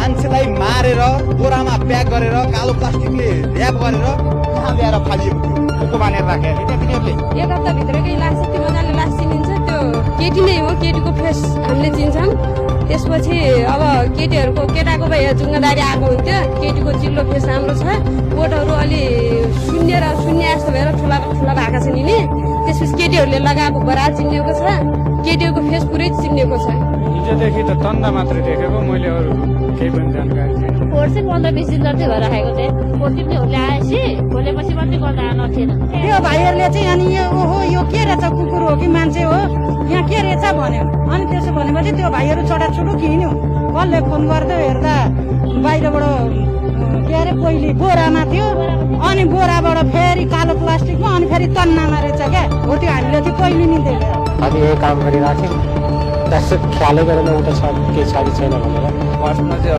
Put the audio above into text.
मान्छेलाई मारेर बोरामा प्याक गरेर कालो प्लास्टिकले ल्याप गरेर यहाँ ल्याएर फालिएको थियो मानेर राखेको थियो तिनीहरूले। एक हप्ताभित्रकै लास त्यो मजाले लास चिनिन्छ। त्यो केटी नै हो, केटीको फेस हामीले चिन्छौँ। त्यसपछि अब केटाको भए जुङ्गादारी आएको हुन्थ्यो। केटीको चिल्लो फेस राम्रो छ, कोटहरू अलि शून्य जस्तो भएर ठुला ठुला भएको छ नि। त्यसपछि केटीहरूले लगाएको बराल चिनिएको छ, केटीहरूको फेस पुरै चिनिएको छ। हिजोदेखि त तन्दा मात्रै देखेको मैले, अरू केही पनि जानकारी छैन। खोर चाहिँ 15-20 दिन जति भएर राखेको थिएँ। खोर्ती पनि ल्याएपछि खोलेपछि मात्रै गर्दा नथिएन। त्यो भाइहरूले चाहिँ अनि ओहो यो के रहेछ, कुकुर हो कि मान्छे हो, यहाँ के रहेछ भन्यो। अनि त्यसो भनेपछि त्यो भाइहरू छोटाछुटु किन्यो। कसले फोन गर्दै हेर्दा बाहिरबाट के अरे पहिले बोरामा थियो, अनि बोराबाट फेरि कालो प्लास्टिकमा, अनि फेरि तन्नामा रहेछ क्या। हो त्यो हामीले चाहिँ पहिले नि देखेर हामी यही काम गरिरहेको थियौँ। त्यस्तो ख्यालै गरेन उता छ के छ कि छैन भनेर। फर्स्टमा चाहिँ